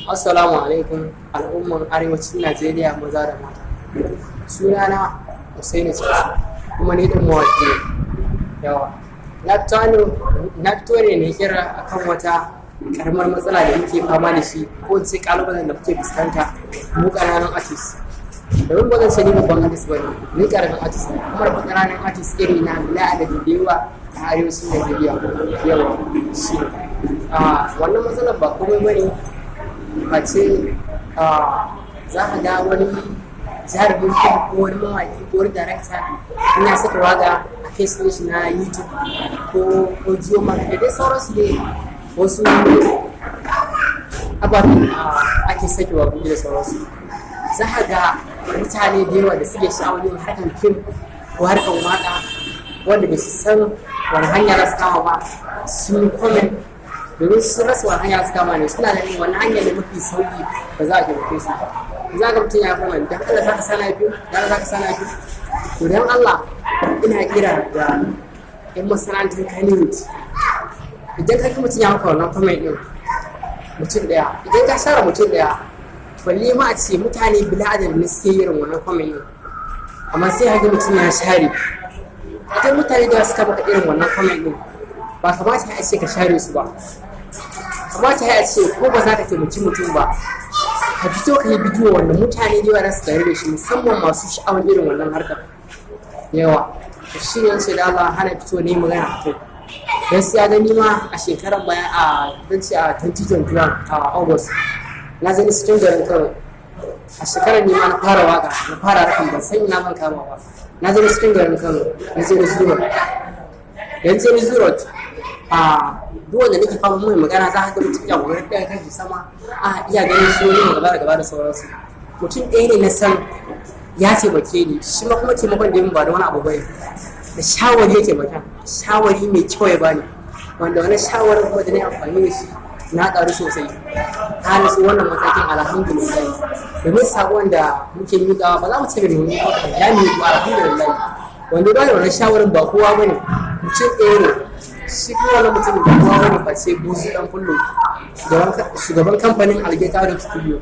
Assalamu alaikum, al'umman arewacin Najeriya maza da mata. Sunana Hussaini Chasu, kuma ni ɗin mawaƙi ne. Yawa. Na fito ne na kira akan wata karamar matsala da muke fama da shi, ko in ce ƙalubalen da muke fuskanta mu ƙananan artist. Domin ba zan ce ni babban artist ba ne, ni ƙaramin artist ne, kuma da ƙananan artist iri na bila adadi da yawa a arewacin Najeriya. Yawa, shi ne. Wannan matsalar ba komai ba ne face za ka ga wani jarumin fim ko wani mawaƙi ko wani darakta in ya saka waƙa a page ɗin shi na YouTube ko Audiomack da dai sauransu dai, wasu ababen ake sake waƙoƙi da sauransu. Za ka ga mutane da yawa da suke sha'awar yin harkar fim ko harkar waƙa, wanda ba su san wani hanya za su kama ba, sun yi comment domin sun rasa wani hanya su kama ne, suna ganin wani hanya ne mafi sauki da za a taimake su. Za ga mutum ya comment, "Dan Allah za ka sana fim, dan Allah za ka sana fim." To, dan Allah ina kira da yan masana'antar Kannywood, idan ka ga mutum ya maka wannan comment din, mutum daya, idan ka share mutum daya, balle ma a ce mutane bila adadin ne suke irin wannan comment din, amma sai ka ga mutum ya share. Idan mutane da suka maka irin wannan comment din, ba kamata ya ce ka share su ba. Kamata ya ce ko ba za ka taimaki mutum ba, ka fito ka yi bidiyo wanda mutane da yawa za su tare da shi, musamman masu sha'awar irin wannan harkar. Yawa, shi ne ce da Allah hana fito ne magana a kai. Gaskiya gani ma a shekarar baya, a don ce a 2021 a August, na zani cikin garin Kano. A shekarar ne ma na fara waka, na fara harkar, ban san ina ban kama ba. Na zani cikin garin Kano, na je na Zuro, yanzu ni Zuro a duk wanda nake fama mai magana, za ka ga mutum ya kokarin ɗaga kanshi sama, a iya ganin shi wani gaba da gaba da sauransu. Mutum ɗaya ne na san ya taimake ni, shi ma kuma taimakon da ya ba da wani abu bane, da shawari ya taimaka, shawari mai kyau ya bani, wanda wani shawarin kuma da na yi amfani da shi na ƙaru sosai ta nasu wannan matakin, alhamdulillah. Domin saƙon da muke miƙawa, ba za mu ce da mu ya miƙu, alhamdulillah. Wanda ba da wannan shawarin ba kowa bane, mutum ɗaya ne. Shi kuma wannan mutum ba kowa bane face Buzu Dan Fullo, shugaban kamfanin Algeta Studio.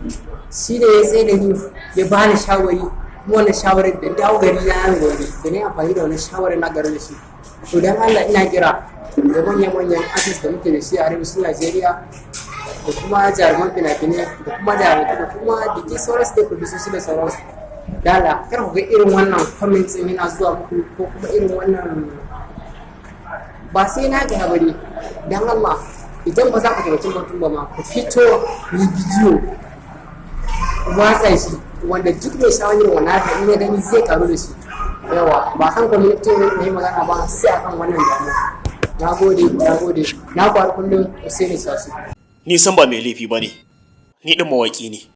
Shi ne ya tsaye da ni, ya bani shawari, kuma wannan shawarar da dawo gari na nan gobe da na yi amfani da wannan shawarar na garin da shi. To, dan Allah ina kira da manyan-manyan artist da muke da shi a arewacin Najeriya, da kuma jaruman fina-finai, da kuma director, da kuma da ke sauran state producers da sauransu. Dala kar ku ga irin wannan comment din yana zuwa muku, ko kuma irin wannan, ba sai na ga bari. Dan Allah, idan ba za ku taimaki mutum ba ma, ku fito yi bidiyo, watsa shi, wanda duk mai sha'awar irin wannan haka in ya gani zai karu da shi. Yawa, ba kan community ne magana ba, sai akan wannan damuwa. Na gode, na gode. Na faru kullum, Usaini Sasu. Ni san ba mai laifi ba ne, ni ɗin mawaƙi ne.